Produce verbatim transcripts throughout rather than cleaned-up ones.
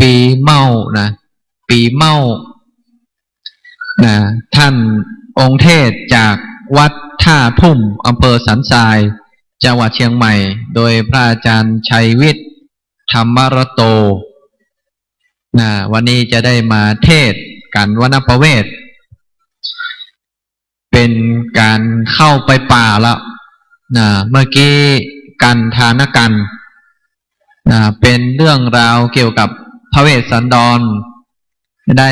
ปีเม้านะ ปีเม้านะ ท่านองค์เทศน์จากวัดท่าทุ่ม อำเภอสันทราย จังหวัดเชียงใหม่ โดยพระอาจารย์ชัยวิทย์ ธรรมรัตโต นะ วันนี้จะได้มาเทศน์กั๋นวัณประเวสน์ เป๋นก๋านเข้าไปป่าละ นะ เมื่อกี้กัณฑานกัณฑ์ นะ เป๋นเรื่องราวเกี่ยวกับพระเวสสันดร ได้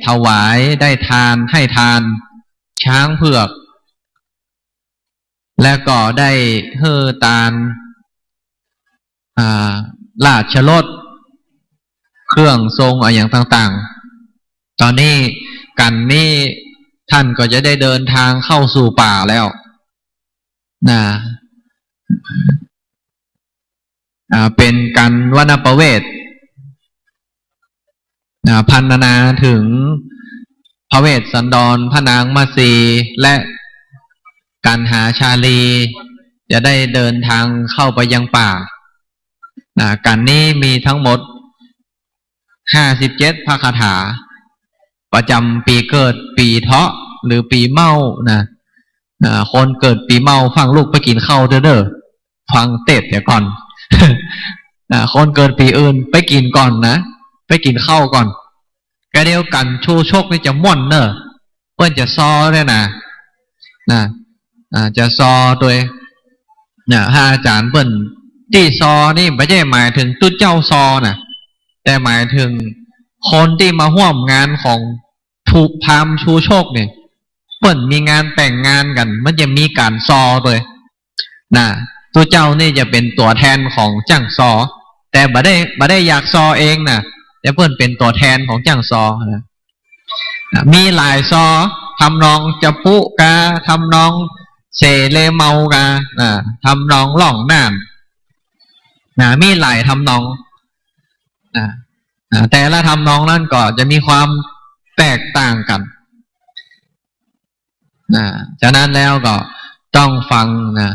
ถวาย ได้ทาน ให้ทาน ช้างเผือก และก็ได้หื้อตาน อ่า ราชรถ เครื่องทรงอะหยังต่างๆ ต๋อนนี้กัณฑ์นี้ท่านก็จะได้เดินทางเข้าสู่ป่าแล้ว นะ อ่า เป๋นกัณฑ์วัณประเวสน์ อ่า พรรณนาเถิงพระเวสสันดร พระนางมัสี และกัณหาชาลี จะได้เดินทางเข้าไปยังป่า อ่า กัณฑ์นี้มีทั้งหมด ห้าสิบเจ็ดพระคาถา ประจ๋ำปี๋เกิดปี๋เถาะหรือปี๋เม้านะ อ่า คนเกิดปี๋เม้าฟังลุกไปกิ๋นข้าวเต๊อะเน่อ ฟังเตสน์เสียก่อน อ่า คนเกิดปี๋อื่นไปกิ๋นก่อนนะ ไปกิ๋นข้าวก่อน กะเดียวกั๋นชูชกนี่จะม่วนเน่อ เปิ้นจะซอด้วยนะ นะ อ่า จะซอตวย เนี่ย พระอาจ๋ารย์เปิ้นตี้ซอนี่บ่ใจ้หมายเถิงตุ๊เจ้าซอนะ แต่หมายเถิงคนตี้มาฮ่วมงานของผู้พราหมณ์ชูชกเนี่ย เปิ้นมีงานแต่งงานกั๋น มันจะมีก๋านซอตวย นะ ตุ๊เจ้านี่จะเป๋นตั๋วแทนของจ้างซอ แต่บ่ได้ บ่ได้อยากซอเองนะ แต่เปิ้นเป๋นตั๋วแทนของจ้างซอนะ นะ มีหลายซอ ทำนองจะปุ๊กา ทำนองเสเลเมากา นะ ทำนองร้องน่าน นะ มีหลายทำนอง นะ นะ แต่ละทำนองนั้นก็จะมีความแตกต่างกั๋น นะ ฉะนั้นแล้วก็ต้องฟังนะ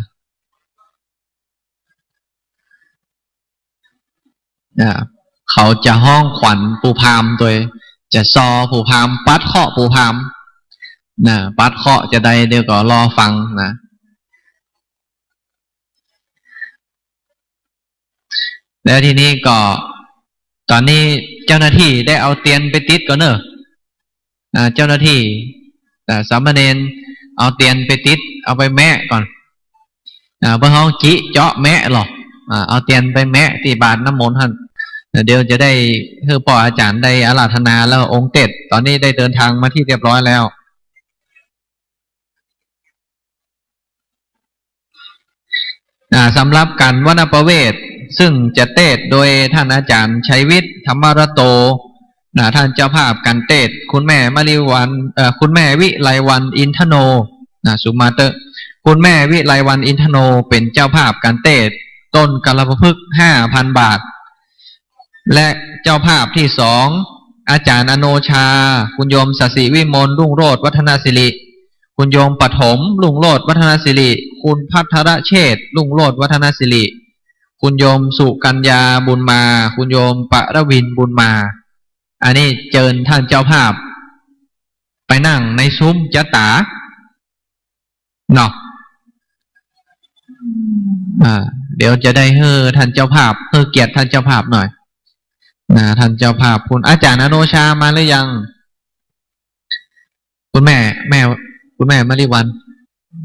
นะ เขาจะฮ้องขวัญผู้พราหมณ์ตวย จะซอผู้พราหมณ์ ปัดเคราะห์ผู้พราหมณ์ นะ ปัดเคราะห์จาใดเดี๋ยวก็รอฟังนะ แล้วทีนี้ก็ ต๋อนนี้เจ้าหน้าตี้ได้เอาเตียนไปติดก่อนเน่อ อ่า เจ้าหน้าตี้ อ่า สามเณรเอาเตียนไปติด เอาไปแมะก่อน อ่า เปิ้นฮ้องจิเจาะแมะหรอ อ่า เอาเตียนไปแมะตี้บาตรน้ำมนต์หั้น เดี๋ยวจะได้หื้อป้ออาจ๋ารย์ได้อาราธนาแล้วองค์เตสน์ ต๋อนนี้ได้เดินทางมาตี้เรียบร้อยแล้ว อ่า สำหรับก๋านวัณประเวสน์ ซึ่งจะเตสน์โดยท่านอาจ๋ารย์ชัยวิทย์ ธรรมรัตโต นะ ท่านเจ้าภาพก๋านเตสน์ คุณแม่มะลิวัลย์ เอ่อ คุณแม่วิไลวรรณ อินทโน นะ สุมาเตอร์ คุณแม่วิไลวรรณ อินทโน เป๋นเจ้าภาพก๋านเตสน์ ต้นกัลปะพฤกษ์ ห้าพันบาท และเจ้าภาพตี้สอง อาจ๋ารย์อโนชา คุณโยมสศิวิมล รุ่งโรจน์วัฒนสิริ คุณโยมปฐม รุ่งโรจน์วัฒนสิริ คุณภัทรเชษฐ์ รุ่งโรจน์วัฒนสิริ คุณโยมสุกัญญา บุญมา คุณโยมปรวิน บุญมา อันนี้เจิญท่านเจ้าภาพไปนั่งในซุ้มจ๊ะต๋า เนาะ อ่า เดี๋ยวจะได้หื้อท่านเจ้าภาพ หื้อเกียรติท่านเจ้าภาพหน่อย นะ ท่านเจ้าภาพ คุณอาจ๋ารย์อโนชามาหรือยัง คุณแม่ แม่ คุณแม่มะลิวัลย์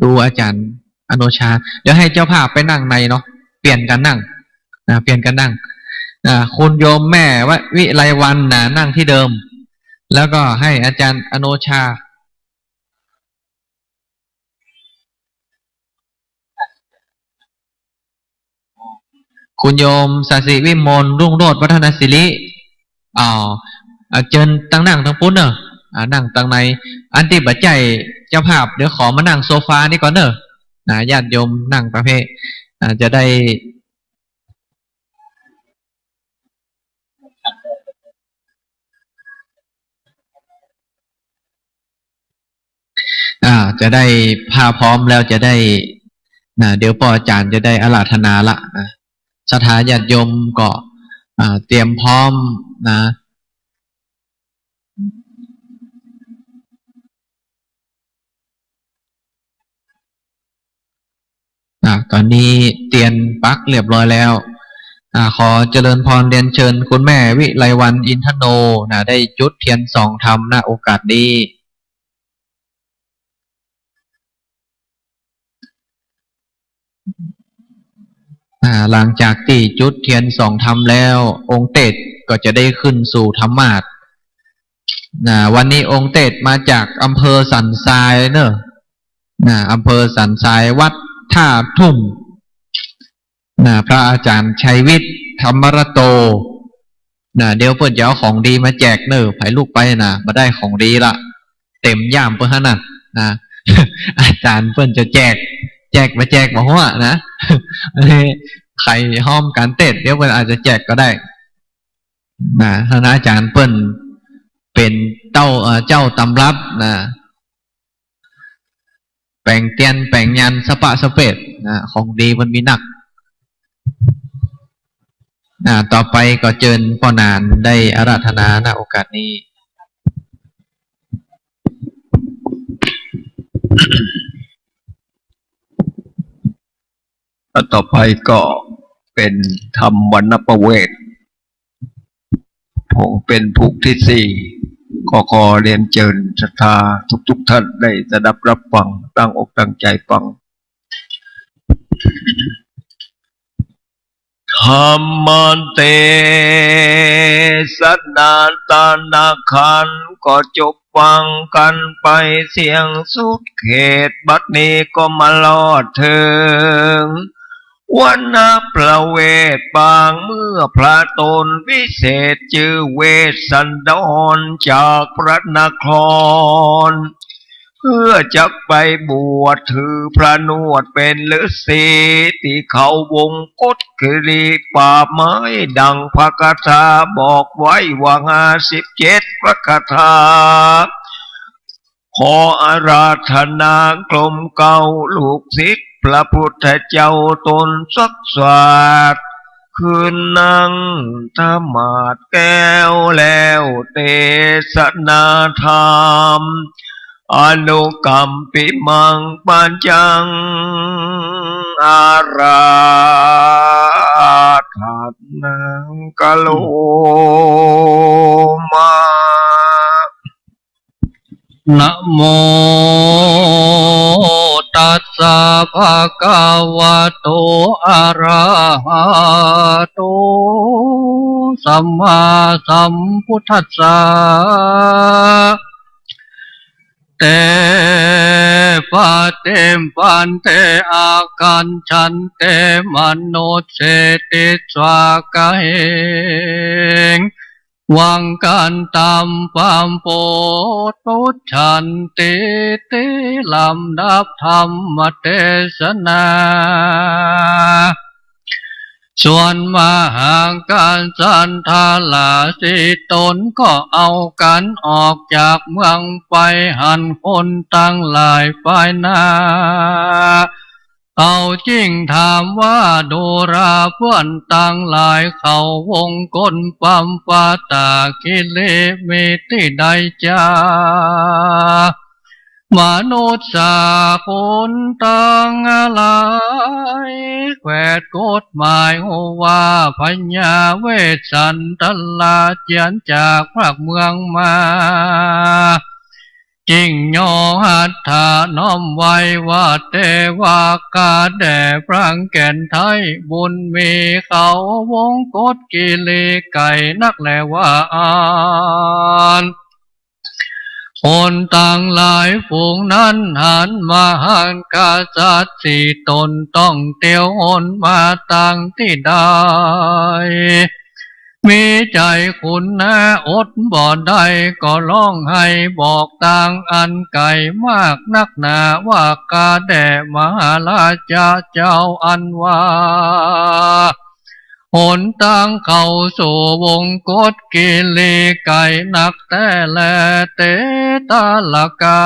ดูอาจ๋ารย์อโนชา เดี๋ยวหื้อเจ้าภาพไปนั่งในเนาะ เปลี่ยนกั๋นนั่ง นะ เปลี่ยนกั๋นนั่ง อ่า คุณโยมแม่วะ วิไลวรรณ นะ นั่งตี้เดิม แล้วก็หื้ออาจ๋ารย์อโนชา คุณโยมสศิวิมล รุ่งโรจน์วัฒนสิริ อ๋อ อ่า เจิญตังนั่งตังปู๊นเน่อ อ่า นั่งตังใน อันตี้บ่ใจ้เจ้าภาพ เดี๋ยวขอมานั่งโซฟานี่ก่อนเน่อ นะ ญาติโยมนั่งประเภท อ่า จะได้ อ่า จะได้ ถ้าพร้อมแล้วจะได้ นะ เดี๋ยวป้ออาจ๋ารย์จะได้อาราธนาละ นะ ศรัทธาญาติโยมก็ อ่า เตรียมพร้อมนะ อ่า ต๋อนนี้เตียนปักเรียบร้อยแล้ว อ่า ขอเจริญพรเรียนเชิญคุณแม่วิไลวรรณ อินทโน นะ ได้จุดเทียนส่องธรรม ณ โอกาสนี้ อ่า หลังจากตี้จุดเทียนส่องธรรมแล้ว องค์เตสน์ก็จะได้ขึ้นสู่ธรรมาสน์ นะ วันนี้องค์เตสน์มาจากอำเภอสันทรายเนอะ นะ อำเภอสันทราย วัดท่าทุ่ม นะ พระอาจารย์ชัยวิทย์ ธรรมรโต นะ เดี๋ยวเปิ้นจะเอาของดีมาแจกเนอะ ใผลูกไปนะ บ่ได้ของดีละ เต็มย่ามเปิ้นหั้นน่ะ นะ อาจารย์เปิ้นจะแจก แจกบ่แจกบ่ฮู้อะนะ อันนี้ใผฮ้อมก๋านเตสน์ เดี๋ยวเปิ้นอาจจะแจกก็ได้ นะ ท่านอาจารย์เปิ้นเป๋นเต้า เอ่อ เจ้าตำรับนะ แป๋งเตียนแป๋งยันต์สะปะสะเปดนะ ของดีมันมีนัก อ่า ต่อไปก็เจิญป้อหนานได้อาราธนา ณ โอกาสนี้ ต่อไปก็เป๋นธรรมวรรณประเวท ผมเป๋นผูกตี้สี่ ก็ขอเรียนเจิญศรัทธาทุกๆ ท่านได้สดับฮับฟัง ตั้งอกตั้งใจ๋ฟัง ธรรมเตสนาตานขันธ์ ก็จบฟังกั๋นไปเสี้ยงสุดเขต บัดนี้ก็มาฮอดเถิง วรรณประเวท ปางเมื่อพระต๋นวิเศษ จื้อเวสสันดร จากพระนคร เพื่อจักไปบวชถือพระนวดเป๋นฤๅษี ตี้เขาวงกตกิรีป่าไม้ ดังพระคาถาบอกไว้ว่าห้าสิบเจ็ดพระคาถา ขออาราธนากรมเกล้าลูกศิษย์พระพุทธเจ้าต๋นสักสาธ คืนนั่งธรรมาสน์แก้วแล้วเตสนาธรรม อนุกัมปิมังปัญจัง อาราธนังกะโรมา นะโมตัสสะภะคะวะโต อะระหะโต สัมมาสัมพุทธัสสะ เต ปะเต ปันเต อาคัจฉันเต มะโนเสติสวาคาเฮง หวังก๋านตามความโปรดปุจฉันติ ตี้ลำดับธรรมเตสนา ส่วนมหากษัตริย์ทั้งหลายสี่ต๋นก็เอากั๋นออกจากเมืองไป หันคนตังหลายฝ่ายหน้า เขาจึงถามว่า ดูราเปื้อนตังหลาย เขาวงกตปำปาตากิริ มีตี้ใดจา มนุษย์สาคนตังหลาย แขวดกฎหมายฮู้ว่า พญาเวสสันดราเจียนจากพรากเมืองมา จึงย่อหัตถะน้อมไหว้ว่า เตวะ ข้าแด่พระแก่นไท้ บุญมีเขาวงกตกิริไกลนักแลว่าอั้น คนตังหลายฝูงนั้นหันมหากษัตริย์สี่ต๋นต้องเตียวหนมาตังตี้ใด มีใจ๋ขุนหน้าอดบ่ได้ ก็ฮ้องไห้บอกตางอันไก๋มากนักหนาว่า ข้าแด่มหาราชาเจ้า อันว่า หนตางเข้าสู่วงกตกิริไก๋นักแต๊แล เตตาละกา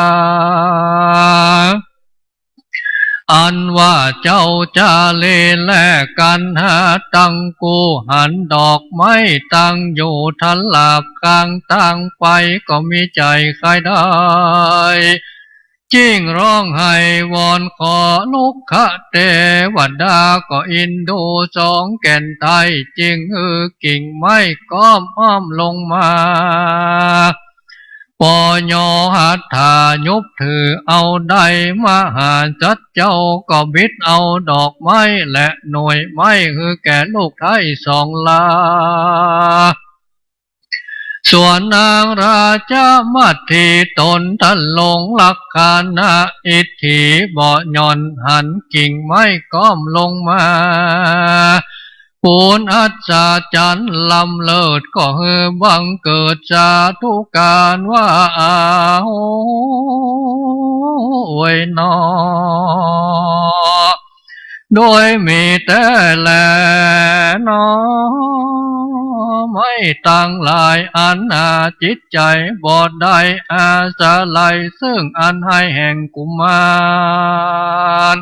อันว่าเจ้าจารีแลกัณหาตังกูหันดอกไม้ตั้งอยู่ทลาบข้างตางไป ก็มีใจ๋ใค่ได้ จึงฮ้องไห้วอนขอ ลุกขเตวดาก็อินดูสองแก่นใต้ จึงหื้อกิ่งไม้ก้อมอ้อมลงมา ปอยอหัตถายุบถือเอาได้ มหาสัตว์เจ้าก็บิดเอาดอกไม้และหน่วยไม้หื้อแก่ลูกไท้สองลา ส่วนนางราชมัตถีต๋นท่านลงลักขณะอิทธิบ่หย่อนหันกิ่งไม้ก้อมลงมา ปูนอัศจรรย์ล้ำเลิศก็หื้อบังเกิดสาธุการว่า อาโหยหนอ โดยมีแต๊แลหนอ ไม้ตังหลายอันหาจิตใจ๋บ่ได้อาศัย ซึ่งอันไห้แห่งกุมาร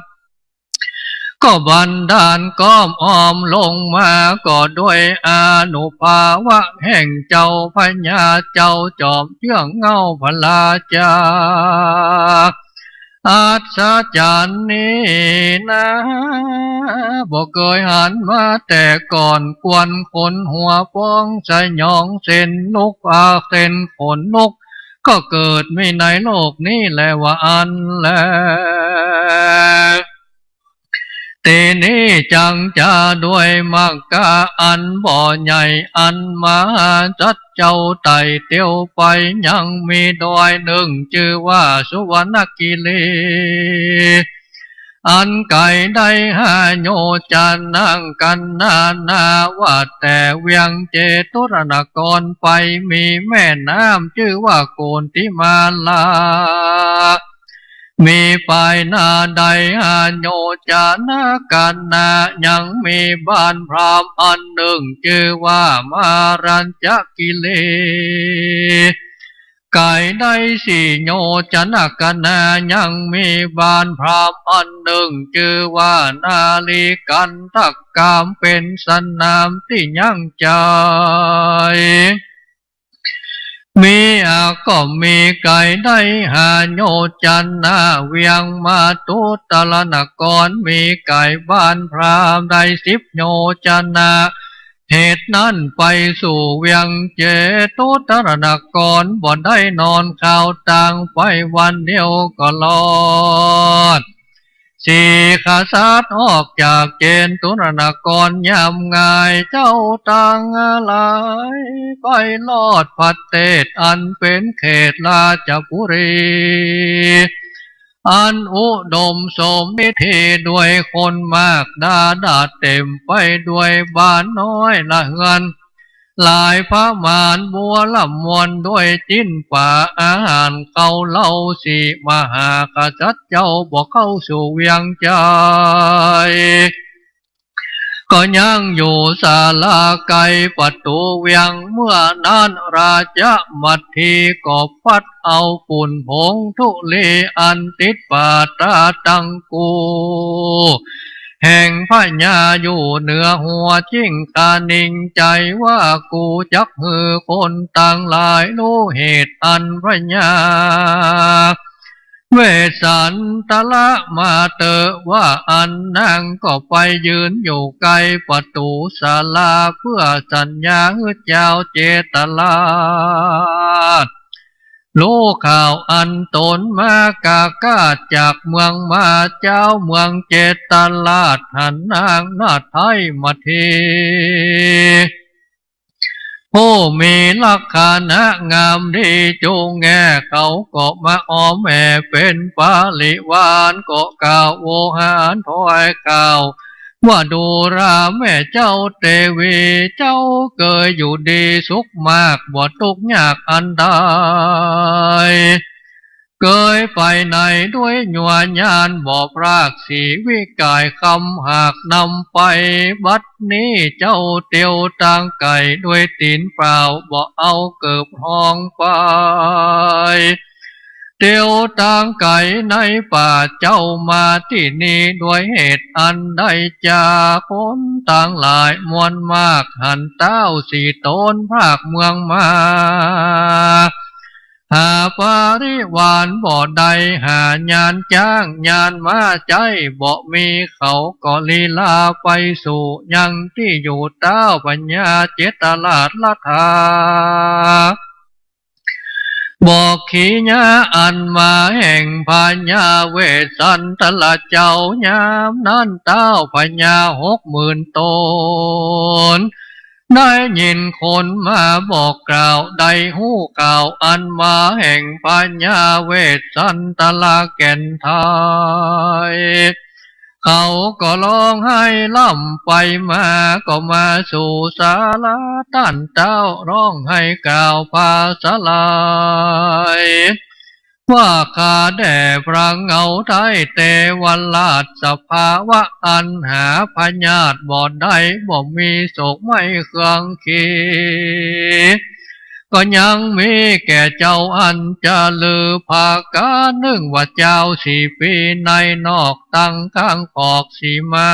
ก็บันดาลก้อมอ้อมลงมา ก็ด้วยอานุภาพแห่งเจ้าพญาเจ้าจอมเจื้องเงาพระราชา อัศจรรย์นี้นา บ่เกยหันมาแต่ก่อน กวนขนหัวพองสยองเส้นลุก อาเส้นขนลุก ก็เกิดมีในโลกนี้แลว่าอั้นแล ทีนี้จักจะด้วยมรรคาอันบ่ใหญ่ อันมหาสัตว์เจ้าไต่เตียวไป ยังมีดอยนึ่งจื้อว่าสุวรรณคีรี อันไก๋ได้ห้าโยชนะกัณหา ว่าแต่เวียงเจตุรนครไป มีแม่น้ำจื้อว่าโกนทิมาลา มีปายหน้าได้ห้าโยชนะกัณหา ยังมีบ้านพราหมณ์อันนึ่งจื้อว่ามารัญจคีรี ไก๋ได้สี่โยชนะกัณหา ยังมีบ้านพราหมณ์อันนึ่งจื้อว่านาลีกันทกาม เป๋นสนามตี้ยั้งใจ๋ มีอาก็มีไก๋ได้ห้าโยชนะ เวียงมาตุตรนคร มีไก๋บ้านพราหมณ์ได้สิบโยชนะ เหตุนั้นไปสู่เวียงเจตุตรนคร บ่ได้นอนข้าวตาง ไปวันเดียวก็รอด สี่ขสัตว์ออกจากเจตุรนครยามง่าย เจ้าตังหลายไปรอดประเทศอันเป๋นเขตราชบุรี อันอุดมสมนิธิด้วยคนมาก ดาดาเต็มไปด้วยบ้านน้อยละเฮือน หลายประมาณบัวละมวลด้วยจิ๊นป๋าอาหารข้าวเหล้า สี่มหาขสัตว์เจ้าบ่เข้าสู่เวียงใจ๋ ก็ยังอยู่ศาลาไก๋ประตู๋เวียง เมื่อนั้นราชมัตถีก็ปัดเอาฝุ่นผงธุลีอันติดบ่าต๋าตังกู แห่งพญาอยู่เหนือหัว จึงคะนิงใจ๋ว่า กูจักหื้อคนตังหลายฮู้เหตุอันพญา เวสสันตระมาเตอะ ว่าอั้น นางก็ไปยืนอยู่ใก้ประตู๋ศาลา เพื่อสัญญาหื้อจาวเจตราชฮู้ข่าวอันต๋นมากากาจากเมืองมา จาวเมืองเจตราชหันนางนาไท้มัตถี ผู้มีลักขณะงามดีจุงแง เขาก็มาอ้อมแอ่เป๋นปริวาร ก็กล่าวโวหารถ้อยกล่าวว่า ดูราแม่เจ้าเตวี เจ้าเกยอยู่ดีสุขมาก บ่ตุ๊กข์ยากอันใด เกยไปไหนด้วยยัวญาณบ่พราก สีวิกายคำหากนำไป บัดนี้เจ้าเตียวตางไก๋ด้วยตี๋นเปล่า บ่เอาเกิบฮองไป เตียวตางไก๋ในป่าเจ้ามาตี้นี้ ด้วยเหตุอันใดจา คนตังหลายมวลมากหันต้าวสี่ต๋นพรากเมืองมา หาปริวารบ่ได้ หายานจ๊างยานม้าใจ๊บ่มี เขาก็ลีลาไปสู่ยังตี้อยู่ ต้าวพญาเจตราชละถา บอกขีญาอันมาแห่งพญาเวสสันตระเจ้า ยามนั้นต้าวพญาหกหมื่นต๋น ได้ยินคนมาบอกกล่าว ได้ฮู้ข่าวอันมาแห่งพญาเวสสันตระแก่นไทย เขาก็ฮ้องไห้ร่ำไปมา ก็มาสู่ศาลาต้านเต๊า ฮ้องไห้กล่าวปราศรัย ว่าข้าแด่พระเงาไท้เตวราช สภาวะอันหาพยาธิบ่ได้ บ่มีโศกไม้เคืองขี ก็ยังมีแก่เจ้าอันจะลือ ผากานึ่งว่าจาวสี่ปี๋ในนอก ตังข้างปอกสีมา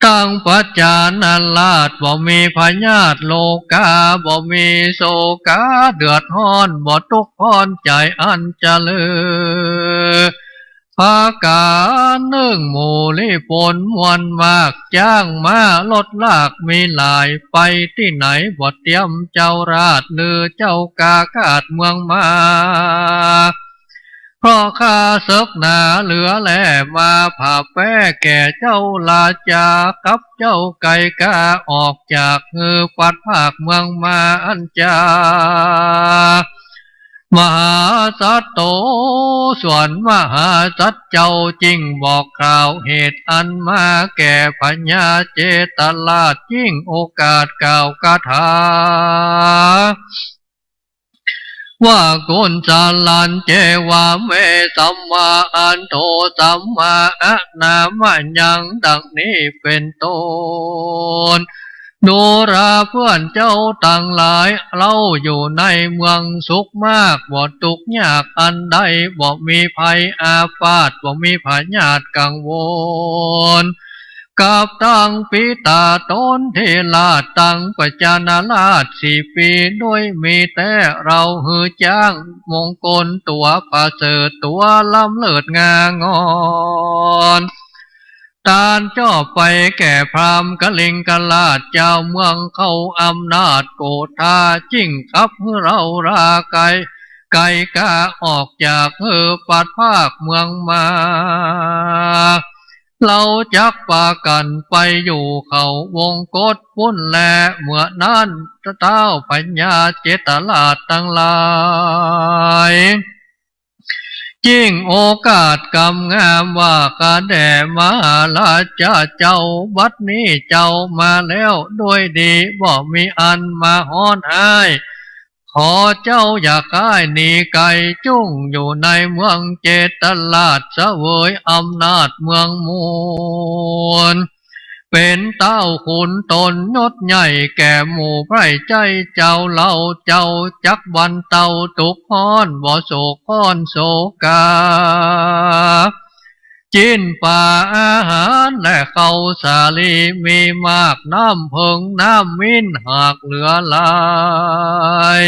ตังประจานาราช บ่มีพยาธิโรคา บ่มีโศกาเดือดฮ้อน บ่ตุ๊กข์ฮ้อนใจ๋อันจะลือ ผากานึ่งหมู่ลี้ปนมวลมาก จ๊างม้ารถลากมีหลาย ไปตี้ไหนบ่เตียม เจ้าราชหรือเจ้ากาคาดเมืองมา เพราะข้าเสิกหนาเหลือแลมา ผ่าแป๊แก่เจ้าราชา กับเจ้าไก่กาออกจากหื้อปัดพรากเมืองมา อันจา มหาสัตว์โต ส่วนมหาสัตว์เจ้าจึ่งบอกกล่าวเหตุอันมาแก่พญาเจตราช ยิ่งโอกาสกล่าวคาถา ว่า กุณสารัญเจวะเม สัมมาอันโท สัมมาอนามะยัง ดังนี้เป๋นต้น ดูราเปื้อนเจ้าตังหลาย เฮาอยู่ในเมืองสุขมาก บ่ตุ๊กข์ยากอันใด บ่มีภัยอาพาธ บ่มีพยาธิกังวล กับตังปิตาต๋นทิราช ตังประจานาราชสี่ปี๋ ด้วยมีแต๊ เฮาหื้อจ๊างมงคลตั๋วประเสริฐ ตั๋วล้ำเลิศงางอน ตานจอบไปแก่พราหมณ์กลิงกราช เจ้าเมืองเข้าอำนาจโกธา จึ่งขับหื้อเฮาราไก่ ไก่กาออกจากหื้อปัดพรากเมืองมา เฮาจักปากั๋นไปอยู่เขาวงคตปุ้นแล เมื่อนั้นท้าวพญาเจตราชตังหลาย ยิ่งโอกาสกำงามว่า ข้าแด่มหาราชาเจ้า บัดนี้เจ้ามาแล้วด้วยดี บ่มีอันมาฮ้อนฮ้าย ขอเจ้าอย่าค่ายหนีไก๋ จุ่งอยู่ในเมืองเจตราช เสวยอำนาจเมืองมูล เป๋นเต้าขุนต๋นยศใหญ่ แก่หมู่ไพร่ใจ๊เจ้า เฮาเจ้าจักบรรเตาตุ๊กข์ฮ้อน บ่โศกฮ้อนโศกา จิ๊นป๋าอาหารและข้าวสาลีมีมาก น้ำเผิงน้ำมิ้นหากเหลือหลาย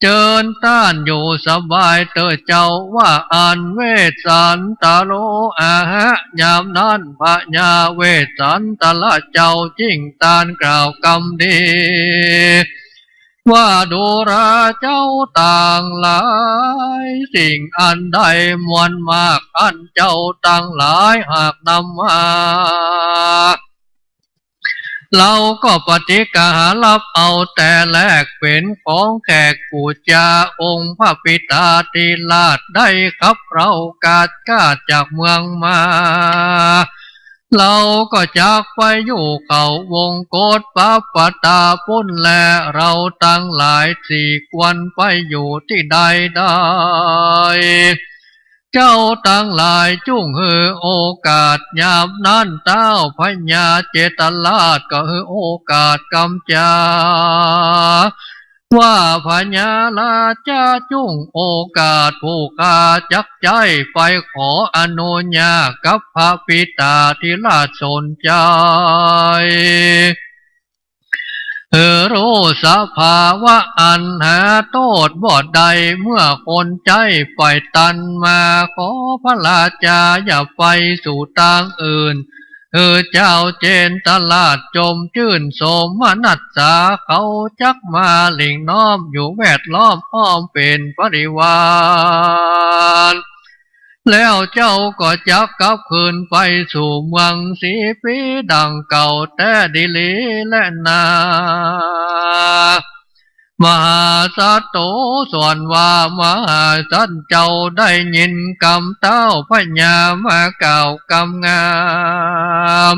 เจิญต้านอยู่สบายเต๊อะเจ้า ว่าอั้น เวสสันตโร อาหะ ยามนั้นพญาเวสสันตระเจ้า จึ่งตานกล่าวกำดี ว่าดูราเจ้าตังหลาย สิ่งอันใดมวลมาก อันเจ้าตังหลายหากนำมา เฮาก็ปฏิกหารับเอาแต่แรก เป๋นของแขกปู๋จา องค์พระปิตาทิราชได้ขับเฮากาดกาดจากเมืองมา เฮาก็จักไปอยู่เขาวงคตปัปปตาปุ้นแล เฮาตังหลายสี่ควรไปอยู่ตี้ใดได้ เจ้าตังหลายจุ่งหื้อโอกาส ยามนั้นท้าวพญาเจตราชก็หื้อโอกาสกำจา ว่าพญาราชาจุ่งโอกาสผู้ข้าจักใจ๊ไปขออนุญาตกับพระปิตาธิราชสนใจ หื้อฮู้สภาวะอันหาโต้ษบ่ได้ เมื่อคนใจ๊ไปตันมา ขอพระราชาอย่าไปสู่ตางอื่น หื้อเจ้าเจนตราชจมจื้นโสมนัสสา เขาจักมาหลิ่งน้อมอยู่แวดล้อมอ้อมเป๋นบริวาร แล้วเจ้าก็จักกลับคืนไปสู่เมืองสีปีดังเก่าแต๊ดีหลีแลนา มหาสัตว์โต ส่วนว่ามหาสัตว์เจ้าได้ยินกำเต้าพญามากล่าวกำงาม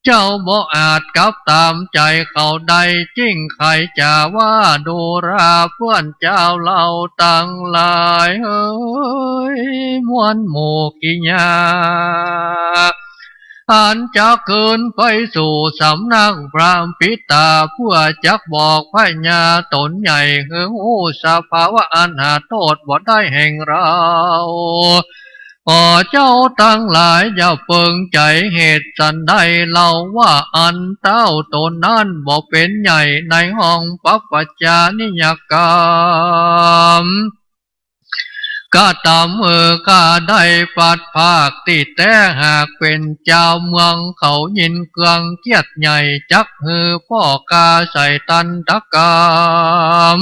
เจ้าบ่อาจกลับต๋ามใจ๋เขาได้ จึ่งใค่จะว่าดูราเปื้อนเจ้าเฮาตังหลายเฮย มวลหมู่กิยา อันจักคืนไปสู่สำนักพระปิตา เพื่อจักบอกพญาต๋นใหญ่หื้อฮู้สภาวะอันหาโต้ษบ่ได้แห่งเฮา ขอเจ้าตังหลายอย่าเปิงใจ๋ เหตุสันใดเล่าว่าอันเต้าต๋นนั้นบ่เป๋นใหญ่ในห้องปัพพจานิยกรรม กระตำหื้อข้าได้พลัดพรากตี้แต๊ หากเป๋นจาวเมืองเขายินเคืองเกียรติใหญ่ จักหื้อป้อข้าใส่ตันตกรรม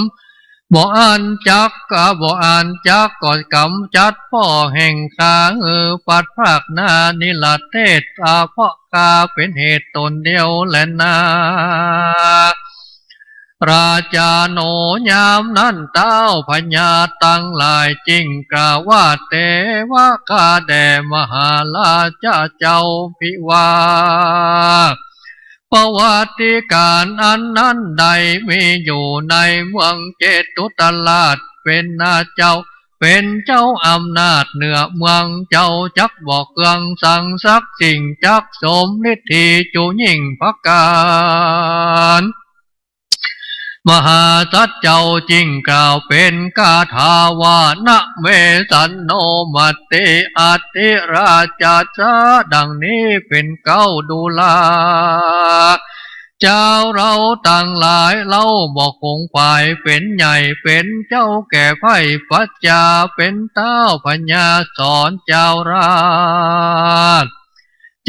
บ่อั้นจัก บ่อั้นจักก็ก๋ำจัดป้อแห่งข้าหื้อพลัดพรากนานิรเทศ อาเพราะข้าเป๋นเหตุต๋นเดียวแลนา ราชาโหน ยามนั้นเต้าพญาตังหลายจึ่งกล่าวว่า เทวะ ข้าแด่มหาราชาเจ้าภิว่า ประวัติก๋ารอันนั้นได้มีอยู่ในเมืองเจตุตราช เป๋นนาเจ้า เป๋นเจ้าอำนาจเหนือเมือง เจ้าจักบ่เคืองสังสักสิ่ง จักสมฤทธีจุยิ่งประก๋าร มหาสัตว์เจ้าจึ่งกล่าวเป๋นคาถาว่า นะเมสันโน มัตติอัตถิราชาสะ ดังนี้เป๋นเก๊า ดูรา จาวเฮาตังหลาย เฮาบ่ขงผายเป๋นใหญ่ เป๋นเจ้าแก่ไพร่พระจา เป๋นเต้าพญาสอนจาวราช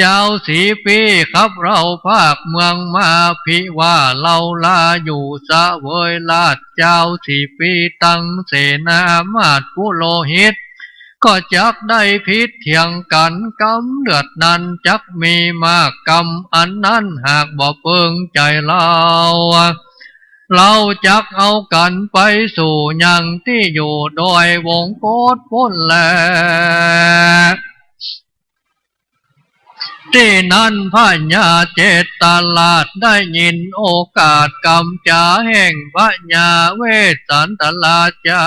จาวสีปีขับเฮาพรากเมืองมา ภิว่าเฮาลาอยู่เสวยราช จาวสีปีตังเสนามาตย์ปุโรหิต ก็จักได้ผิดเถียงกั๋น กำเลือดนั้นจักมีมาก กำอันนั้นหากบ่เปิงใจ๋เฮา เฮาจักเอากั๋นไปสู่ยังตี้อยู่โดยวงกฏปู้นแล ตี้นั้นพญาเจตราชได้ยินโอกาสกำจ๋าแห่งพญาเวสสันตราชา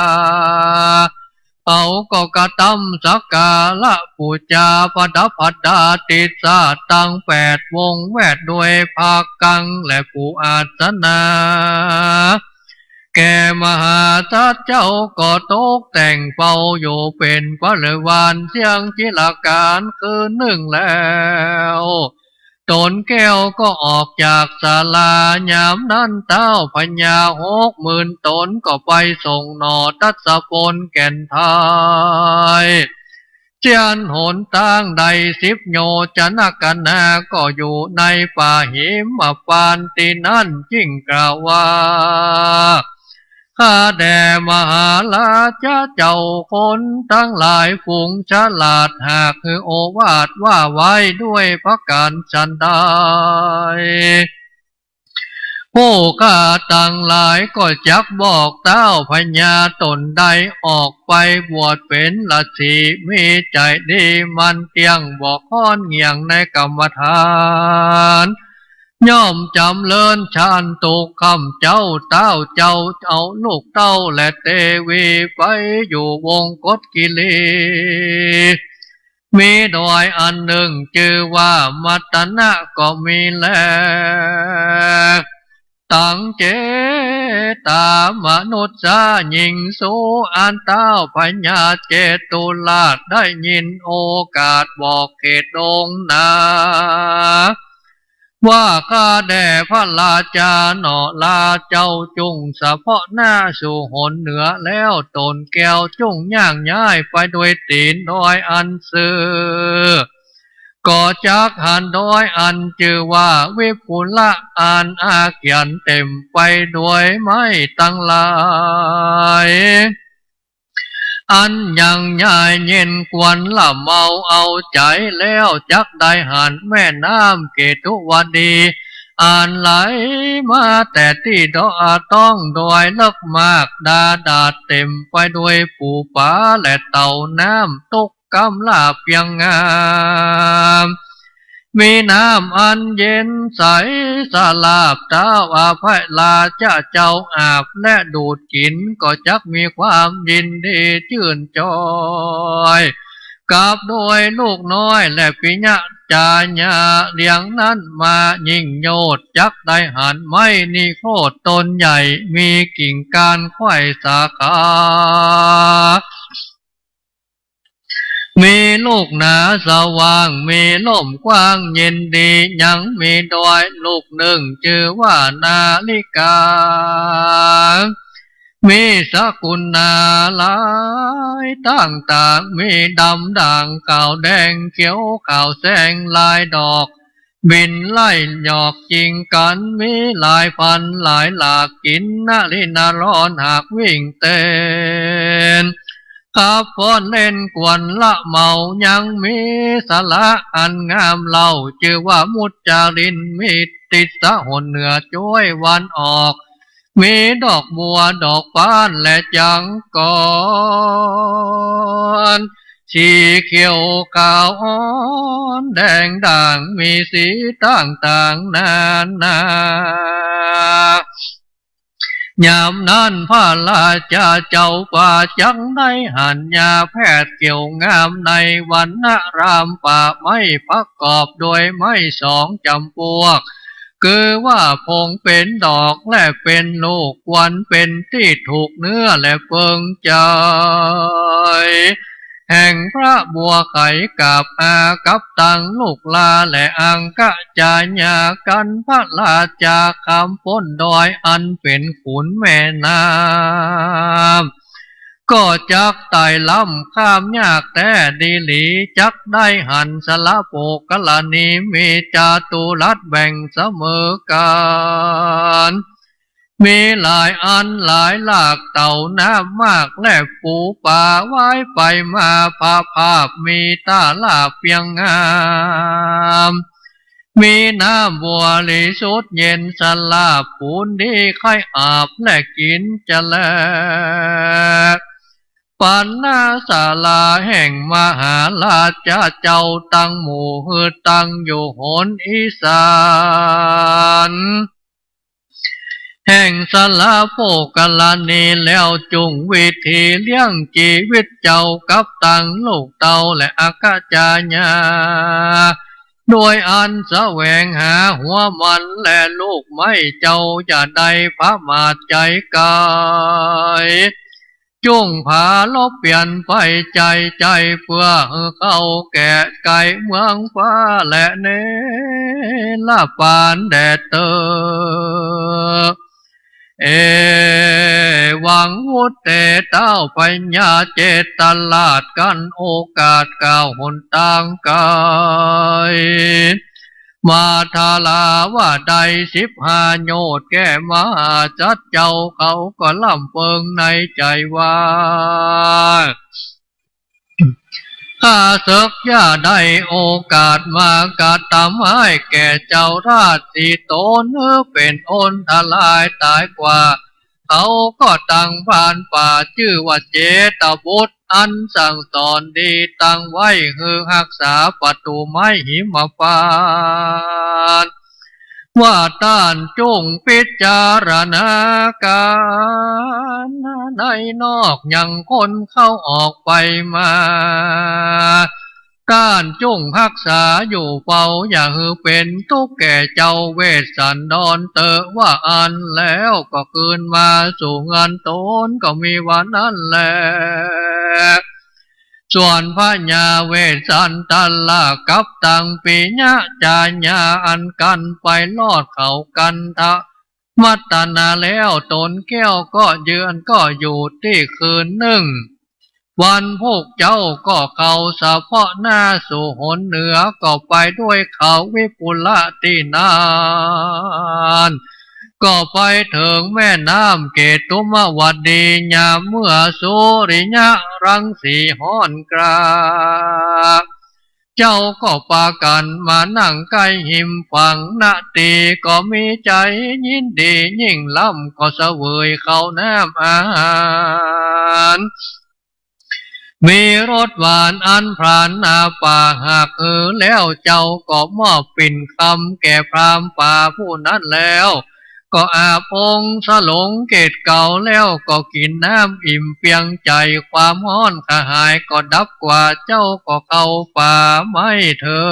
เขาก็กระตำสักการะปู๋จาประดับประดาติสสะตังแปดวง แวดด้วยผ้ากังและปูอาสนะ แก่มหาสัตว์เจ้าก็ตกแต่งเฝ้าอยู่เป๋นบริวารเสี้ยงจิรกาลคืนนึ่งแล้ว ต๋นแก้วก็ออกจากศาลา ยามนั้นเต้าพญาหกหมื่นต๋นก็ไปส่งหน่อทัศพลแก่นไทย เสี้ยนหนตางได้สิบโยชน คณะก็อยู่ในป่าหิมพานต์ตี้นั้น จึ่งกล่าวว่า ข้าแด่มหาราชาเจ้า คนตังหลายฝูงฉลาด หากหื้อโอวาทว่าไว้ด้วยประก๋ารฉันใด ผู้ข้าตังหลายก็จักบอกเต้าพญาต๋นได้ออกไปบวชเป๋นฤๅษี มีใจ๋ดีหมั่นเตี้ยง บ่ค่อนเหงี่ยงในกรรมฐาน ย่อมจ๋ำเริญฌานตุ๊กค่ำเจ๊า เต้าเจ้าเอาลูกเต้าและเตวีไปอยู่วงกฏกิรี มีดอยอันนึ่งจื้อว่ามัตตนะก็มีแล ตังเจ ตามนุษย์หญิงสู อันต้าวพญาเจตุราชได้ยินโอกาสบอกเขตดงนา ว่าข้าแด่พระราชาหน่อ ลาเจ้าจุ่งสะเปาะหน้าสู่หนเหนือแล้ว ต๋นแก้วจุ่งย่างย้ายไปด้วยตี๋นดอยอันซื่อ ก็จักหันดอยอันจื้อว่าวิปุละ อันอาเขียนเต๋มไปด้วยไม้ตังหลาย อันยังยายเย็นควรละเมาเอาใจ๋ แล้วจักได้หันแม่น้ำเกตุวดี อันไหลมาแต่ตี้ดอ ต้องดอยเลิกมาก ดาดาษเต๋มไปด้วยปู๋ป๋าและเต่าน้ำตุ๊ก กำลาบเปียงงาม มีน้ำอันเย็นใสสะหลาบ ต้าวอภัยราชเจ้าอาบและดูดกิ๋น ก็จักมีความยินดีจื้นจอย กับด้วยลูกน้อยและปิยะจาญา เรียงนั้นมายิ่งโยชน์ จักได้หันไม้นิโครธต้นใหญ่ มีกิ่งก้านไขว่สาขา มีลูกหนาสว่าง มีล่มกว้างเย็นดี ยังมีดอยลูกนึ่ง จื้อว่านาลิกา มีสกุลนาหลายต่างๆ มีดำด่างขาวแดง เขียวขาวแซงลายดอก บินไล่หยอกจิงกั๋น มีหลายพันหลายหลาก กิ๋นนรินทรหากวิ่งเต้น ขับฟ้อนเล่นกวนละเมา ยังมีสระอันงามเล่า จื้อว่ามุจจาริน มีติดสะหนเหนือจ้วยวันออก มีดอกบัวดอกบานและจังกร สีเขียวขาวอ่อนแดงด่าง มีสีต่างๆ นานา ยามนั้นพระราชาเจ้าฟ้าจักได้หันยาแพทย์เขียวงาม ในวรรณรามป่าไม้ประกอบด้วยไม้สองจำพวก คือว่าผงเป๋นดอกและเป๋นลูก ควรเป๋นตี้ถูกเนื้อและเปิงใจ๋ แห่งพระบัวไข กับอากับตังลูกลาและอังคจาญา กันพระราชาข้ามป๊นดอยอันเป๋นขุนแม่น้ำ ก็จักไต่ล้ำข้ามยากแต๊ดีหลี จักได้หันสระโภคคัลลณี มีจาตุรัสแบ่งเสมอกั๋น มีหลายอันหลายหลาก เต่าน้ำมากและปู๋ป๋าว่ายไปมา พระภาพมีต้าลาบเปียงงาม มีน้ำบริสุทธิ์เย็นสะหลาบ ปูนดีใค่อาบและกิ๋นจะแล ปัณณศาลาแห่งมหาราชาเจ้าตังหมู่ หื้อตั้งอยู่หนอีสาน แห่งสระโภคคัลลณี แล้วจุ่งวิธีเลี้ยงจีวิตเจ้ากับตังลูกเต้าและอัคคจาญา โดยอันแสวงหาหัวมันและลูกไม้เจ้า อย่าได้ผมาทใจ๋ก๋าย จุ่งผาลบเปลี่ยนไปใจ๋ใจ๋ เปื้อหื้อเข้าแก่ไกลเมืองฟ้าและเนรปานแดดเตอ เอวังวุตเต เต้าพญาเจตราช กั้นโอกาสกล่าวหนตางไกล มาทาราว่าได้สิบห้าโยชน์ แก่มหาสัตว์เจ้า เขาก็ล่ำเปิงในใจ๋ว่า ข้าเสิกอย่าได้โอกาสมากระตำฮ้ายแก่เจ้าราชสีโตน หื้อเป๋นอันตรายต๋ายกว่า เขาก็ตั้งพรานป่าจื้อว่าเจตบุตร อันสั่งสอนดีตั้งไว้ หื้อฮักษาประตู๋ไม้หิมพานต์ ว่าต้านจุ่งพิจารณาก๋านในนอก ยังคนเข้าออกไปมา ต้านจุ่งฮักษาอยู่เฝ้า อย่าหื้อเป๋นตุ๊กข์แก่เจ้าเวสสันดรเตอะ ว่าอั้นแล้วก็คืนมาสู่เฮือนต๋น ก็มีว่านั้นแล ส่วนพญาเวสสันตะละกับตังปิยะจาญา อันกั๋นไปรอดเขากันทะ มัตตนาแล้ว ต๋นแก้วก็เยือน ก็อยู่ตี้คืนนึ่ง วันพุกเจ๊าก็เข้าสะเพาะหน้าสู่หนเหนือ ก็ไปด้วยเขาวิปุละตี้นั้น ก็ไปเถิงแม่น้ำเกตุมวดียามเมื่อสุริยะรังสีฮ้อนกล้า เจ้าก็ปากั๋นมานั่งใก้ฮิมฝั่ง ณ ตี้ก็มีใจ๋ยินดียิ่งล้ำ ก็เสวยข้าวน้ำอาหาร มีรสหวานอันพรรณนาป่า หากหื้อแล้วเจ้าก็มอบปิ่นคำแก่พราหมณ์ป่าผู้นั้นแล้ว ก็อาบองค์สลงเกศเกลาแล้ว ก็กิ๋นน้ำอิ่มเปียงใจ๋ ความฮ้อนกระหายก็ดับกว่า เจ้าก็เข้าป่าไม้เถิ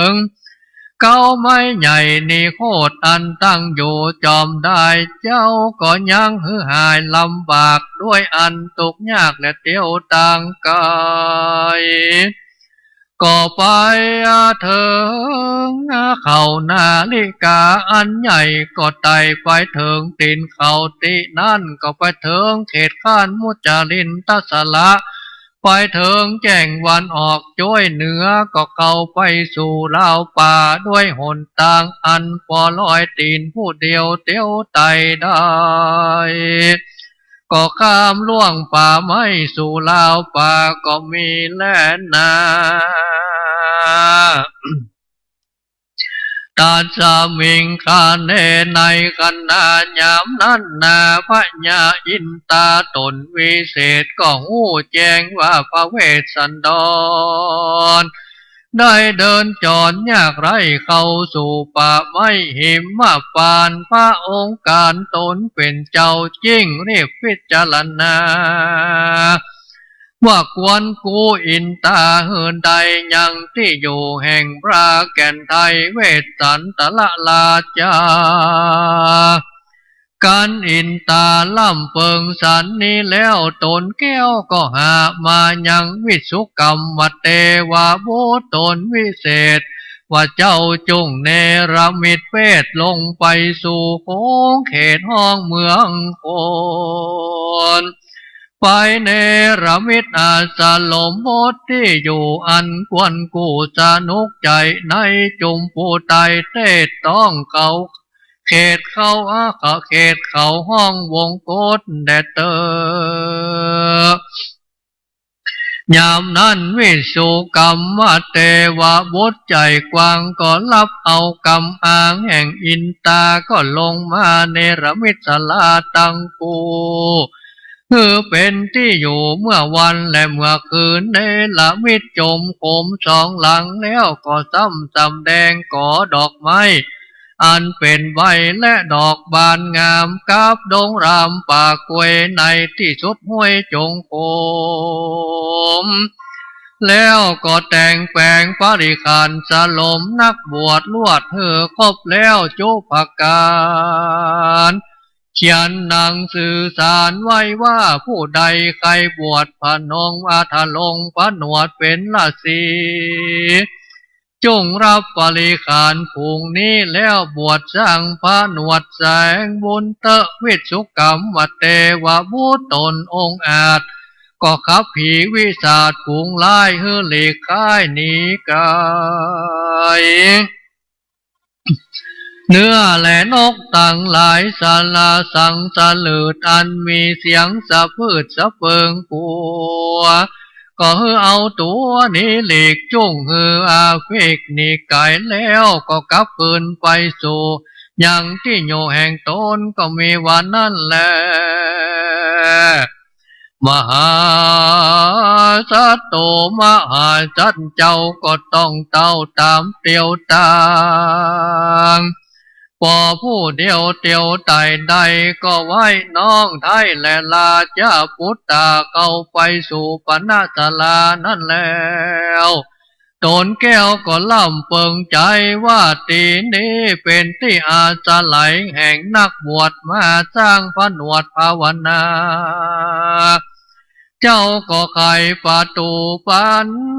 ง เก๊าไม้ใหญ่นิโคธอันตั้งอยู่จอมดาย เจ้าก็ยังหื้อหายลำบาก ด้วยอันตุ๊กข์ยากและเตียวตางไก๋ ก็ไปเถิงเขานาลิกาอันใหญ่ ก็ไต่ไปเถิงตี๋นเขาตี้นั้น ก็ไปเถิงเขตข้านมุจลินทสระ ไปเถิงแจ้งวันออกจ้วยเหนือ ก็เข้าไปสู่ราวป่า ด้วยหนตางอันปอลอยตี๋นผู้เดียวเตียวไต่ได้ ก็ข้ามล่วงป่าไม้สู่ราวป่าก็มีแลนา ตัสมิงคาเน ในขณะยามนั้นนา พญาอินตาต๋นวิเศษก็ฮู้แจ้งว่าพระเวสสันดร ได้เดินจรยากไร้เข้าสู่ป่าไม้หิมพานต์ พระองค์ก๋านต๋นเป๋นเจ้าจึ่งรีบพิจารณา ว่าควรกู้อินตาหื้อได้ยังตี้อยู่แห่งพระแก่นไทยเวสสันตะละราชา กั๋นอินตาล่ำเปิงสันนี้แล้ว ต๋นแก้วก็หามายังวิสุกรรมเตวบุตรต๋นวิเศษ ว่าเจ้าจุ่งเนรมิตเวทลงไปสู่โขงเขตห้องเมืองคน ไปเนรมิตอาสลมบทตี้อยู่อันควรกู้สนุกใจ๋ในจุมภูไตรเทศต้องเขา เขตเขาอาเขตเขาห้องวงกฏแดดเตอ ยามนั้นวิสุกรรมเตวบุตรใจ๋กว้างก็รับเอากำอ้างแห่งอินตาก็ลงมาเนรมิตศาลาตังกู้ คือเป๋นตี้อยู่เมื่อวันและเมื่อคืน เนรมิตจมโขมสองหลังแล้วก็ซ้ำสำแดงก่อดอกไม้ อันเป๋นใบและดอกบานงามกับดงรามป่ากล้วยในตี้สุดห้วยจงโขม แล้วก็แต่งแป๋งปริขารสลมนักบวชลวดหื้อครบแล้วจุประก๋าน เขียนหนังสือสารไว้ว่าผู้ใดใค่บวชผนงอธรงผนวดเป๋นฤๅษี จุ่งรับปริขารฝูงนี้แล้วบวชสร้างผนวดแสวงบุญเต๊อะ วิสุกรรมเตวบุตรต๋นองอาจ ก็ขับผีวิสาทฝูงร้ายหื้อหลีกค้ายหนีไก๋ เนื้อและนกตังหลายสาราสังสะหลืดอันมีเสียงสะพืดสะเปิงกั๋ว ก็หื้อเอาตั๋วหนีหลีกจุ่งหื้ออาเพกหนีไก๋แล้วก็กลับคืนไปสู่ยังตี้อยู่แห่งต๋นก็มีว่านั้นแล มหาสัตว์โต มหาสัตว์เจ้าก็ต้องเต้าต๋ามเตียวตาง เ ป้อผู้เดียวเตียวใต้ได้ ก็ไหว้น้องไท้แลราชบุตรต๋าเข้าไปสู่ปณะศาลานั้นแล้ว ต๋นแก้วก็ร่ำเปิงใจ๋ว่า ตี้นี้เป๋นตี้อาศัยแห่งนักบวชมาสร้างผนวดภาวนา เจ้าก็ไขประตู๋ป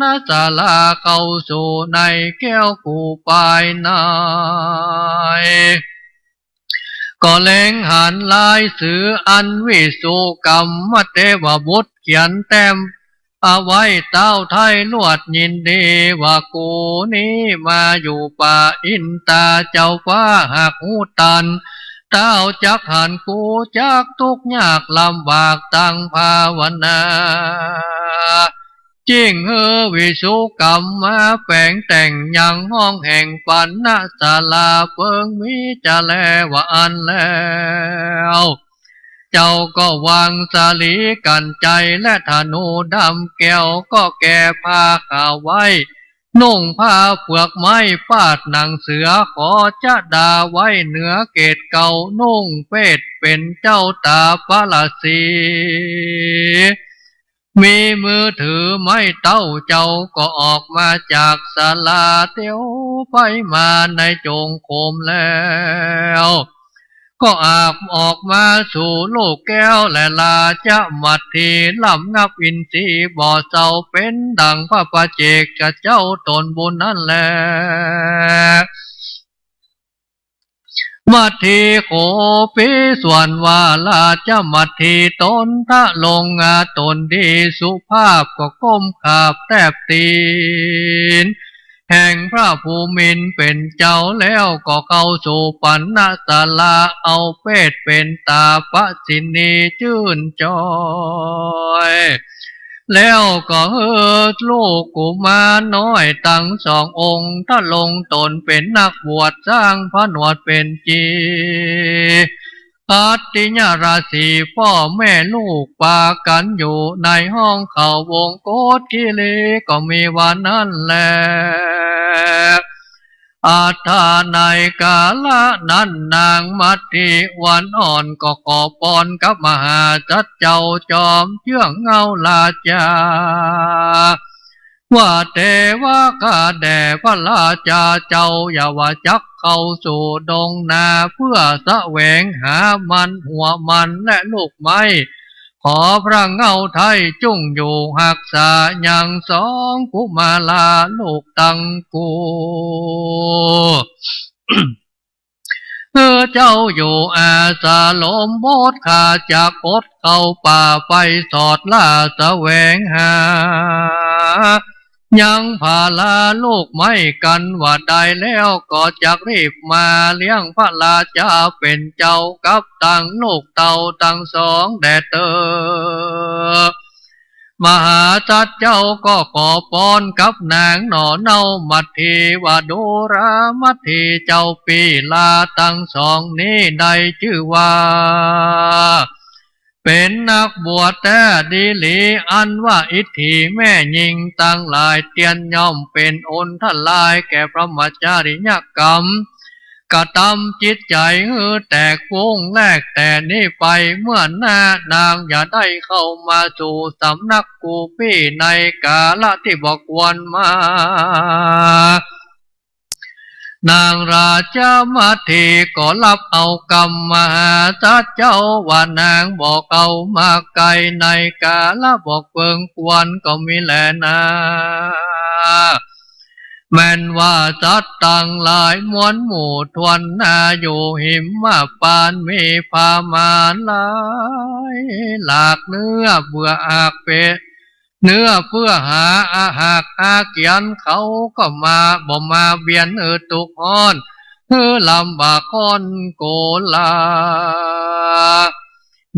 ณะศาลาเข้าสู่ในแก้วกู่ปายใน ก็เล็งหันลายสืออันวิสุกัมมะเทวบุตรเขียนแต้มเอาไว้ เต้าไท้รวดยินดีว่า กูนี้มาอยู่ป่าอินตา เจ้าฟ้าหากฮู้ตัน เต้าจักหันกูจักตุ๊กข์ยากลำบากตังภาวนา จึ่งหื้อวิสุกัมมะแป๋งแต่งยังห้องแห่งปณะศาลา เปิงมีจะแลว่าอั้นแล้ว เจ้าก็วางสาลีกัญไชยและธนูดำแก้ว ก็แก่ผ้าขาวไว้ นุ่งผ้าเปลือกไม้ปาดหนังเสือ ขอจะดาไว้เหนือเกศเกล้า นุ่งเปศเป๋นเจ้าต๋าปะราศี มีมือถือไม้เต้า เจ้าก็ออกมาจากศาลา เตียวไปมาในจงกรมแล้ว ก็อาบออกมาสู่ลูกแก้วแลราชมัตถี ร่ำงับอินทรีย์บ่เศร้า เป๋นดั่งพระปัจเจกเจ้าต๋นบุญนั้นแล มัตถีโข ภิกษุว่า ราชมัตถีต๋นทรงอาต๋นดีสุภาพ ก็ก้มขาบแทบตี๋นแห่งพระภูมินทร์เป๋นเจ้าแล้ว ก็เข้าสู่ปณะศาลา เอาเปศเป๋นต๋าปะสินีจื้นจอย แล้วก็หื้อลูกกุมารน้อยตังสององค์ ทรงต๋นเป๋นนักบวชสร้างผนวดเป๋นจี อัตถิยราศี ป้อแม่ลูกปากั๋นอยู่ในห้องเขาวงโกศกิลี ก็มีว่านั้นแล อัฏฐา ในกาละนั้น นางมัตถีวันอ่อนก็ขอปอนกับมหาสัตว์เจ้าจอมเจื้องเงาราชา ว่า เทวะ ข้าแด่พระราชาเจ้า อย่าว่าจักเข้าสู่ดงนา เพื่อแสวงหามันหัวมันและลูกไม้ ขอพระเงาไท้จุ่งอยู่ฮักษายังสองกุมาราลูกตังกู เออ เจ้าอยู่อาสาลมบท ข้าจักอดเข้าป่าไปสอดล่าแสวงหา ยังผาลาลูกไม้กั๋นว่าได้แล้ว ก็จักรีบมาเลี้ยงพระราชาเป๋นเจ้ากับตังลูกเต้าตังสองแด่เตอ มหาสัตว์เจ้าก็ขอปอนกับนางหน่อเน่ามัตถีว่า ดูรามัตถีเจ้าปี้ลาตังสองนี้ได้จื้อว่า เป๋นนักบวชแต๊ดีหลี อันว่าอิตถีแม่ญิงตังหลายเตียนย่อมเป๋นอันตรายแก่พรหมจริยกรรม กระตำจิตใจ๋หื้อแตกฟุ้ง แลกแต่นี้ไปเมื่อหน้านางอย่าได้เข้ามาสู่สำนักกูปี้ในกาละตี้บ่ควรมา นางราชมัตถีก็รับเอากำมหาสัตว์เจ้า ว่านางบ่เข้ามาใก้ในกาละบ่เปิงควรก็มีแลนา แม่นว่าสัตว์ตังหลายมวลหมู่ถ้วนหน้า อยู่หิมมะปานมีผาหมานหลายหลาก เนื้อเปื้อหากเปะ เนื้อเปื้อหาอาหากหาเกียน เขาก็มาบ่มาเบียนหื้อตุ๊กข์ฮ้อน หื้อลำบากค้อนโกลา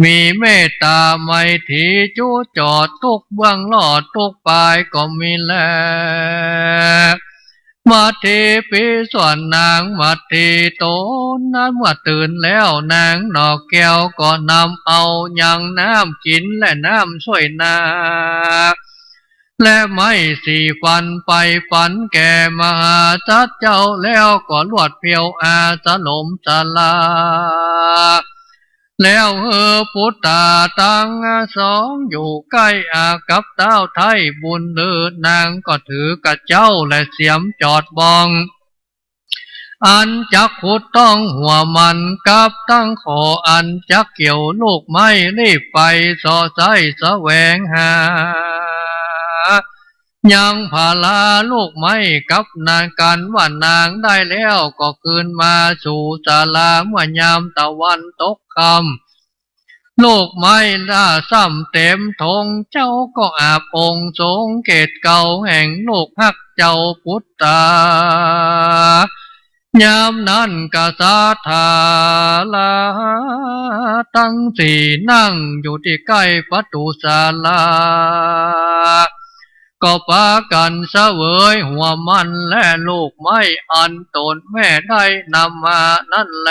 มีเมตต๋าไมตรีจุจอด ตุ๊กเบื้องลอดตุ๊กปายก็มีแล มัตถีภิกษุนางมัตถีต๋นนั้นเมื่อตื่นแล้ว นางหน่อแก้วก็นำเอายังน้ำกิ๋นและน้ำส้วยนา และไม้สี่ฟันไปฝันแก่มหาสัตว์เจ้า แล้วก็ลวดเพรียวอาสลมสลา แล้วหื้อปุตตาตังสองอยู่ใก้อากับเต๊าไท้บุญลือ นางก็ถือกระเจ๊าและเสียมจอดบ้อง อันจักขุดต้องหัวมันกับตังข้ออันจักเกี่ยวลูกไม้ รีบไปเซาะใส้แสวงหา ยังผลาลูกไม้กับนาง กันว่านางได้แล้วก็คืนมาสู่ศาลา เมื่อยามตะวันตกค่ำ ลูกไม้ละซ้ำเต็มถง เจ้าก็อาบองค์ทรงเกศเก่า แห่งลูกฮักเจ้าปุตตา ยามนั้นกษัตริย์ทาราตังสี่นั่งอยู่ตี้ใก้ประตู๋ศาลา ก็ปากั๋นเสวยหัวมันและลูกไม้อันต๋นแม่ได้นำมานั้นแล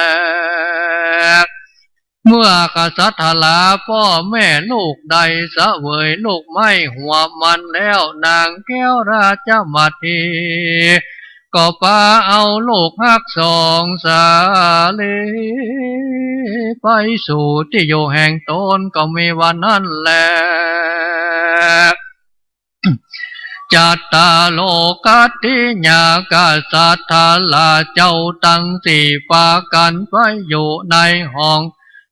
เมื่อกษัตริย์ทาราป้อแม่ลูกได้เสวยลูกไม้หัวมันแล้ว นางแก้วราชมาถี ก็ปาเอาลูกฮักสองสาลี ไปสู่ตี้อยู่แห่งต๋น ก็มีว่านั้นแล จัตตาโรกัตถิยากษัตริย์ทาราเจ้าตังสี่ปากั๋นไปอยู่ในห้อง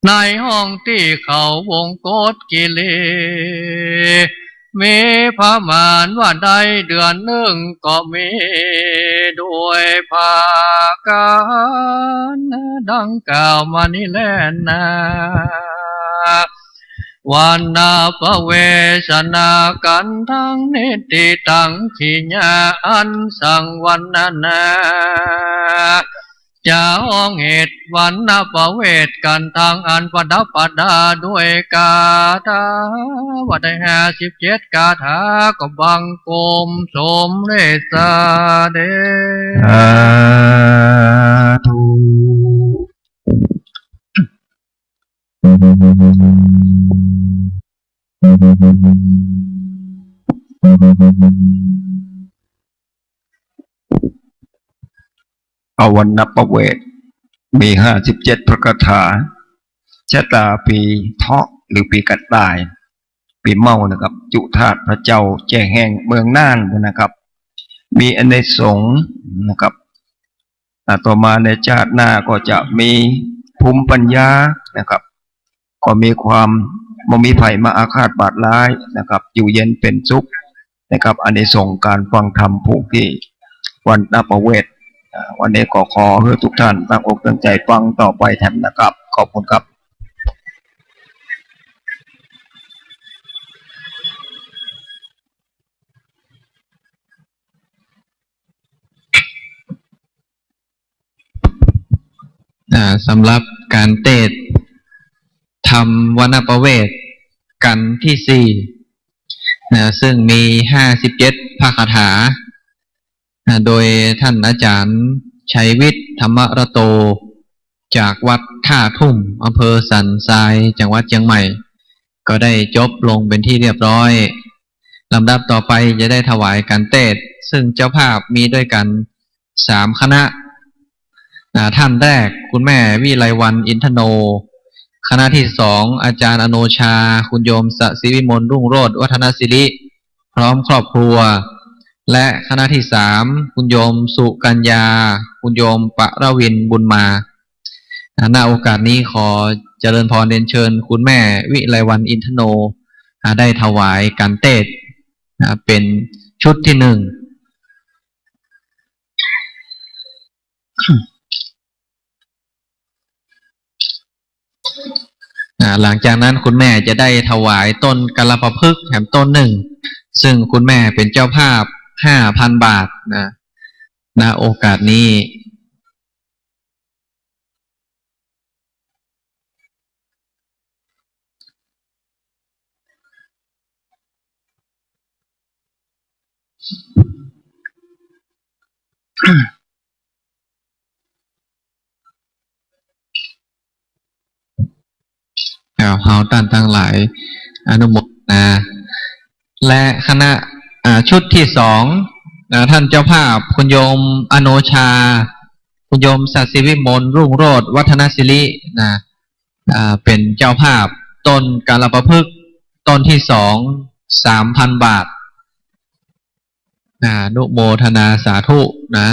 ในห้องตี้เขาวงคตกิรี มีประมาณว่าได้เดือนนึ่ง ก็มีด้วยผากั๋นดังกล่าวมานี้แลนา วันณปเวสนากั๋นทั้งนิติตังกิริยาอันสังวันนา จะฮ้องเหตุวันณปเวสกั๋นทั้งอันประดับประดาด้วยคาถา ว่าได้ห้าสิบเจ็ดคาถา ก็บังคมสมเร็จเสด็จ สาธุ เอาวันณปเวส มีห้าสิบเจ็ดพระคาถา ชะตาปี๋เถาะหรือปี๋กระต่าย ปี๋เม้านะครับ จุฑาตพระเจ้าแจ้แห้งเมืองน่านนะครับ มีอานิสงส์นะครับ อ่า ต่อมาในชาติหน้าก็จะมีภูมิปัญญานะครับ ก็มีความบ่มีภัยมาอาฆาตบาดร้ายนะครับ อยู่เย็นเป็นสุขนะครับ อานิสงส์การฟังธรรมผู้ที่วันณปเวส อ่า วันนี้ก็ขอหื้อทุกท่านตั้งอกตั้งใจ๋ฟังต่อไปแถมนะครับ ขอบคุณครับ อ่า สำหรับก๋านเตสน์ธรรมวันณปเวสกั๋นตี้สี่ นะ ซึ่งมีห้าสิบเจ็ดพระคาถา นะ โดยท่านอาจ๋ารย์ชัยวิทย์ ธรรมรโต จากวัดท่าทุ่ม อำเภอสันทราย จังหวัดเจียงใหม่ ก็ได้จบลงเป็นที่เรียบร้อย ลำดับต่อไปจะได้ถวายก๋านเตสน์ ซึ่งเจ้าภาพมีด้วยกั๋น สามคณะ อ่า ท่านแรก คุณแม่วิไลวรรณ อินทโน คณะที่สอง อาจ๋ารย์อโนชา คุณโยมสศิวิมล รุ่งโรจน์ วัฒนสิริ พร้อมครอบครัว และคณะที่สาม คุณโยมสุกัญญา คุณโยมปรวิน บุญมา อ่า ณ โอกาสนี้ขอเจริญพรเรียนเชิญคุณแม่วิไลวรรณ อินทโน อ่า ได้ถวายก๋านเตสน์ อ่า เป็นชุดที่หนึ่ง อ่า หลังจากนั้นคุณแม่จะได้ถวายต้นกัลปะพฤกษ์แถมต้นหนึ่ง ซึ่งคุณแม่เป็นเจ้าภาพห้าพันบาทนะ ณ โอกาสนี้ เอา เฮาต้านตังหลายอนุโมทนา และคณะ อ่า ชุดตี้สอง นะ ท่านเจ้าภาพคุณโยมอโนชา คุณโยมศาสิวิมลรุ่งโรจน์วัฒนศิริ นะ อ่า เป๋นเจ้าภาพต้นกาลประพฤกษ์ต้นตี้สอง สามพันบาท อ่า อนุโมทนาสาธุนะ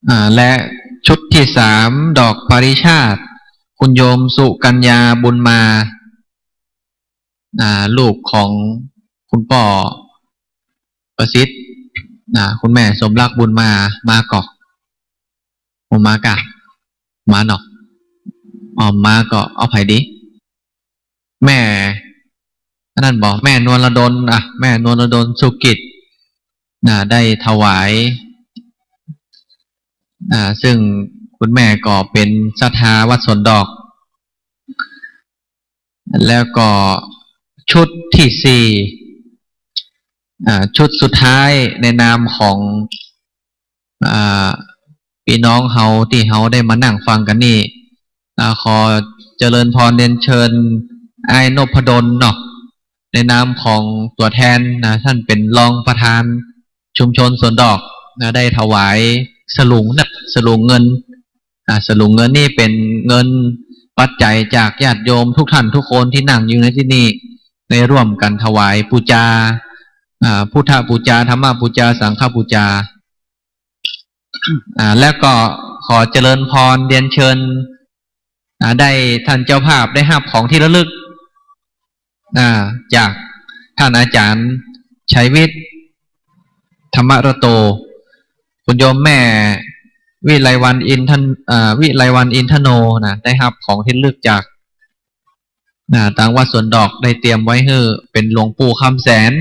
อ่า และชุดตี้สาม ดอกปริชาติ คุณโยมสุกัญญาบุญมา อ่า ลูกของคุณป้อประสิทธิ์ อ่า คุณแม่สมรักบุญมา มาก่อ บ่มากะ มาเนาะ อ๋อ มาก่อ เอาใผดี แม่ อันนั้นบ่ แม่นวลดล อ่ะ แม่นวลดลสุกิจ นะ ได้ถวาย อ่า ซึ่งคุณแม่ก็เป๋นศรัทธาวัดสวนดอก แล้วก็ชุดตี้สี่ อ่า ชุดสุดท้ายในนามของ อ่า ปี้น้องเฮาตี้เฮาได้มานั่งฟังกั๋นนี่ อ่า ขอเจริญพรเรียนเชิญอ้ายนพดลเนาะ ในนามของตั๋วแทนนะ ต้านเป๋นรองประธานชุมชนสวนดอกนะ ได้ถวายสลุงนะ สลุงเงิน อ่า สลุงเงินนี่เป๋นเงินปัจจัยจากญาติโยมทุกท่านทุกคนตี้นั่งอยู่ในตี้นี่ ได้ร่วมกั๋นถวายปู๋จา อ่า พุทธปู๋จา ธรรมปู๋จา สังฆปู๋จา อ่า แล้วก็ขอเจริญพรเรียนเชิญ อ่า ได้ต้านเจ้าภาพได้ฮับของตี้ระลึก อ่า จากต้านอาจ๋ารย์ชัยวิทย์ ธรรมรัตโต คุณโยมแม่วิไลวรรณอินทน- อ่า วิไลวรรณอินทโนนะ ได้ฮับของตี้ระลึกจาก อ่า ตางวัดสวนดอกได้เตรียมไว้หื้อ เป๋นหลวงปู่คำแสน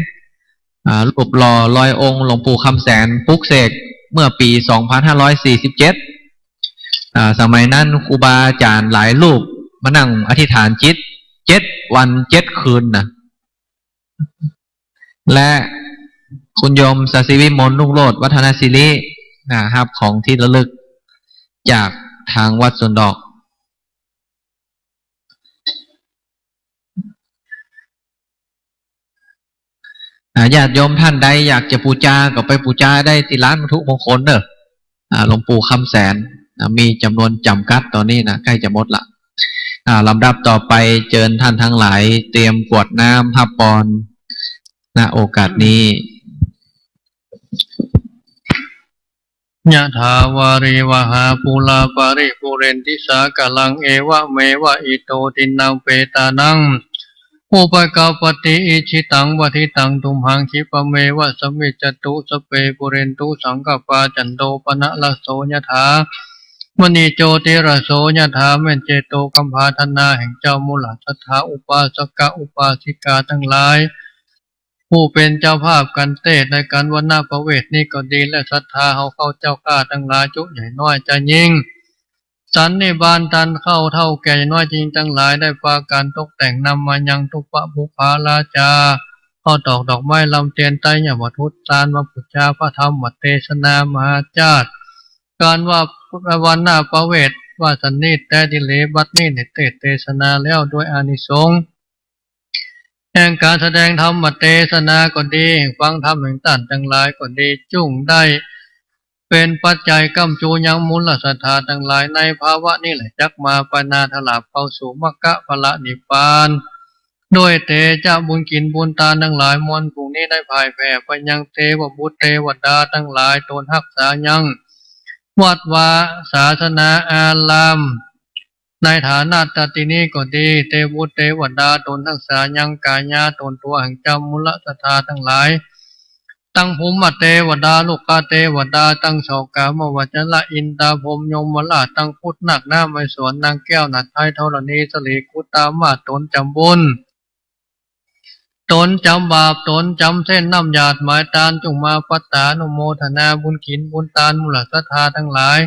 อ่า รูปหล่อร้อยองค์ หลวงปู่คำแสน ปลุกเสกเมื่อปี๋สองพันห้าร้อยสี่สิบเจ็ด อ่า สมัยนั้นครูบาอาจ๋ารย์หลายรูปมานั่งอธิษฐานจิต เจ็ดวันเจ็ดคืนนะ และคุณโยมศาสิวิมลรุ่งโรจน์วัฒนศิริ อ่า ฮับของตี้ระลึกจากตางวัดสวนดอก อ่า ญาติโยมต้านใดอยากจะปู๋จาก็ไปปู๋จาได้ตี้ร้านวัตถุมงคลเน่อ อ่า หลวงปู่คำแสน อ่า มีจ๋ำนวนจ๋ำกัดต๋อนนี้นะ ใก้จะหมดละ อ่า ลำดับต่อไปเจิญต้านตังหลายเตรียมกรวดน้ำฮับปอน ณ โอกาสนี้ ยะถาวาริวหาปูราปะริปูเรนติสาคะลัง เอวะเมวะอิโตทินนังเปตานัง อุปะกัปปะติ อิจฉิตังปัตถิตังตุมหัง ขิปะเมวะสมมิจจตุ สัพเพปูเรนตุสังกปปา จันโทปะนะระโสยะถา มะณีโจติระโสยะถา แม่นเจโตคำผาทานาแห่งเจ้ามูลศรัทธาอุปาสกะอุปาสิกาตังหลาย ผู้เป๋นเจ้าภาพกั๋นเต๊อะ ในก๋านวรรณประเวทนี้ก็ดี และศรัทธาเฮาเข้าเจ้าข้าตังหลาย จุใหญ่น้อยจายิ่ง สันนิบาตต้านเข้าเฒ่าแก่ใหญ่น้อยจายิ่งตังหลาย ได้ปากั๋นตกแต่งนำมายังตุปะปุปผาราจา เข้าตอกดอกไม้ลำเตียนไตรยมทูตสานมาปู๋จาพระธรรมเตสนามหาชาติ ก๋านวรรณประเวทว่าสันนี้แต๊ ตี้เหลือบัดนี้เนี่ยเต๊อะ เตสนาแล้วด้วยอานิสงส์ แห่งก๋านแสดงธรรมเตสนาก็ดี ฟังธรรมแห่งต้านตังหลายก็ดี จุ่งได้เป๋นปัจจัยก้ำจูยังมูลศรัทธาตังหลายในภาวะนี้แหละ จักมาไปหน้าถลาบเข้าสู่มรรคผลนิพพาน ด้วยเตจะบุญกิ๋นบุญตานตังหลายมวลฝูงนี้ได้พ่ายแผ่ไปยังเตวบุตรเตวดาตังหลาย ต๋นฮักษายังวัดวาศาสนาอาราม ในฐานะตตินี้ก็ดี เตวบุตรเตวดาต๋นฮักษายังก๋ายาต๋นตั๋วแห่งเจ้ามูลศรัทธาตังหลาย ตังภูมิเตวดา ลูกเตวดา ตังสอกามวจรอินทาพรหมยมราช ตังพุทธนาคน้ำไอสวน นางแก้วหนไทย ธรณีสลี กุตตามาส ต๋นจ๋ำบุญ ต๋นจ๋ำบาป ต๋นจ๋ำเส้นน้ำหยาดหมายตาน จุ่งมาปัตตานุโมทนาบุญกิ๋นบุญตานมูลศรัทธาตังหลาย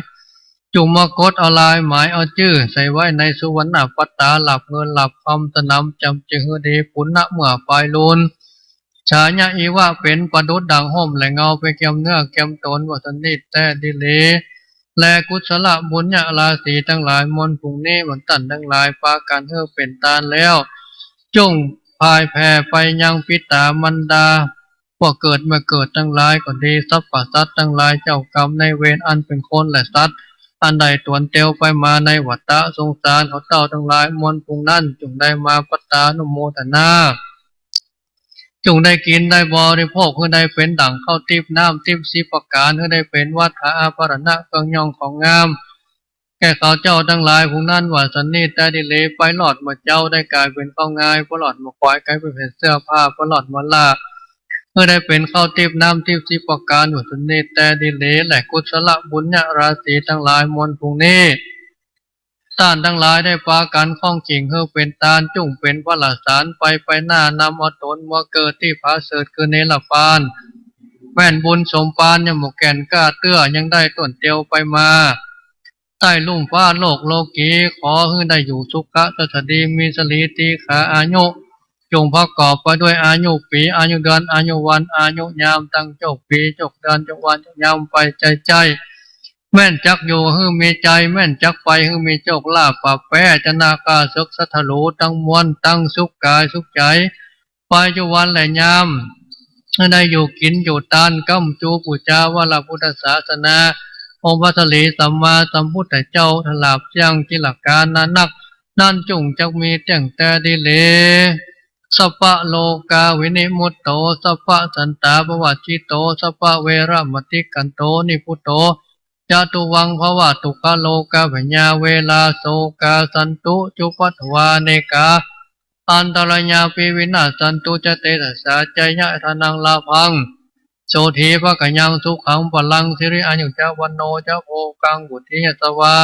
จุ่งมากดเอาลายหมายเอาจื้อ ใส่ไว้ในสุวรรณปัตตา หลับเงินหลับคำ สนำจำจื้อหื้อดี ปุณณะเมื่อปายลุน ฉายะอิวะ เป๋นประดุจดั่งฮ่มและเงา ไปแกมเนื้อแกมต๋น ว่าสนิทแต๊ดีหลี แลกุศลบุญญาราศีตังหลาย มวลฝูงนี้ หมู่ต้านตังหลาย ปากั๋นหื้อเป๋นตานแล้ว จุ่งผ่ายแผ่ไปยังปิต๋ามารดา พวกเกิดเมื่อเกิดตังหลายก็ดี สรรพสัตว์ตังหลาย เจ้ากรรมนายเวรอันเป๋นคนและสัตว์ อันได้ตวนเตียวไปมาในวัฏฏะสงสาร เขาเจ้าตังหลาย มวลฝูงนั้น จุ่งได้มาปัตตานุโมทนา จุ่งได้กิ๋นได้บริโภค หื้อได้เป๋นดั่งข้าวติ๊บน้ำติ๊บสิบประก๋าน หื้อได้เป๋นวัตถาอาภรณะเครื่องย้องของงาม แก่เขาเจ้าตังหลาย ฝูงนั้นว่าสนิทแต๊ดีหลี ไปรอดเมื่อเจ๊า ได้ก๋ายเป๋นข้าวงาย ไปรอดเมื่อขวาย ก๋ายไปเป๋นเสื้อผ้า ไปรอดเมื่อล้า หื้อได้เป๋นข้าวติ๊บน้ำติ๊บสิบประก๋าน ว่าสนิทแต๊ดีหลี แลกุศลบุญญาราศีตังหลาย มวลฝูงนี้ ต้านตังหลายได้ปากั๋นข้องจิ่งหื้อเป๋นตาน จุ่งเป๋นพระราชสารไปไปหน้านำเอาต๋นมาเกิดตี้ผาเสริฐคือเนรปาน แม่นบุญสมปานยังบ่แก่นกล้าเตื้อ ยังได้ตวนเตียวไปมา ใต้ลุ่มฟ้าโลกโลกี ขอหื้อได้อยู่สุขะสัสดี มีสรีตีขาอายุ จุ่งประกอบไปด้วยอายุปี๋ อายุเดือน อายุวัน อายุยาม ตังโจคปี๋ โจคเดือน โจควัน โจคยาม ไปใจ้ใจ้ แม่นจักอยู่หื้อมีใจ้ แม่นจักไปหื้อมีโจคลาภ ปราบแป๊ชนะข้าศึกศัตรูตังมวล ตังสุขก๋ายสุขใจ๋ ไปจุวันและยาม หื้อได้อยู่กิ๋นอยู่ตาน ก้ำจูปู๋จาวรพุทธศาสนา องค์พระสรีสัมมาสัมพุทธเจ้า ตลอดเสี้ยงจิรกาลนานนัก นั้นจุ่งจักมีเตี้ยงแต๊ดีหลี สัพพะโลกาวินิมุตโต สัพพะสันตาปวัจฉิโต สัพพะเวระมะติกขันโต นิพพุโต จะตุวังภวตุ ขะโลกาพยาเวราโสกาสันตุ จุปปัทวาเนกา อันตะรายาปิวินาสสันตุ จะเตสะสา จะยะทานังลาภัง โสธีภะคะยัง สุขังพลัง สิริอายุจะ วัณโณจะโภคัง วุฑฒียะสะวา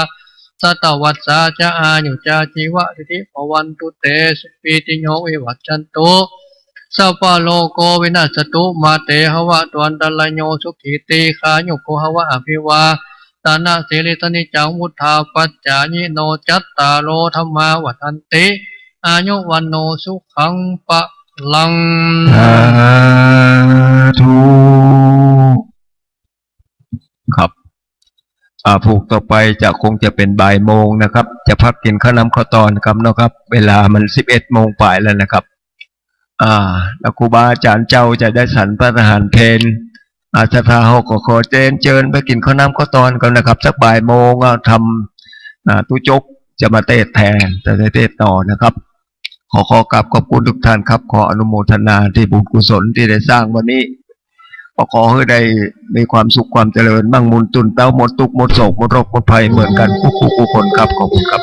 สะตะวัสสาจะ อายุจะ จีวะสิทธิภะวันตุเต สุขีติโย วิวัชชันตุ สัพพะโลโกวินัสสะตุ มาเตภะวัตวันตะรายโย สุขีตีฆายุโกภะ อะภิวาตะนะสีลิสสะนิจจัง วุฑฒาปัจจายิโน จัตตาโรธัมมา วัฑฒันติ อายุ วัณโณ สุขัง พะลัง สาธุ ครับ อ่า ผูกต่อไปจะคงจะเป๋นบ่ายโมงนะครับ จะพักกิ๋นข้าวน้ำข้าวตอนครับเนาะครับ เวลามันสิบเอ็ดโมงป๋ายแล้วนะครับ อ่า แล้วครูบาอาจ๋ารย์เจ้าจะได้ฉันพระทหารเพล อ่า ศรัทธาเฮาก็ขอเจียญเจิญไปกิ๋นข้าวน้ำข้าวตอนกั๋นนะครับ สักบ่ายโมงก็ทำ อ่า ตุ๊จกจะมาเตสน์แตน จะได้เตสน์ต่อนะครับ ขอ ขอกราบขอบคุณทุกท่านครับ ขออนุโมทนาตี้บุญกุศลตี้ได้สร้างวันนี้ ขอ ขอหื้อได้มีความสุขความเจริญ มั่งมูลตุนเต๊า หมดตุ๊กข์หมดโศกหมดโรคหมดภัยเหมือนกั๋นกู้ๆ กู้คนครับ ขอบคุณครับ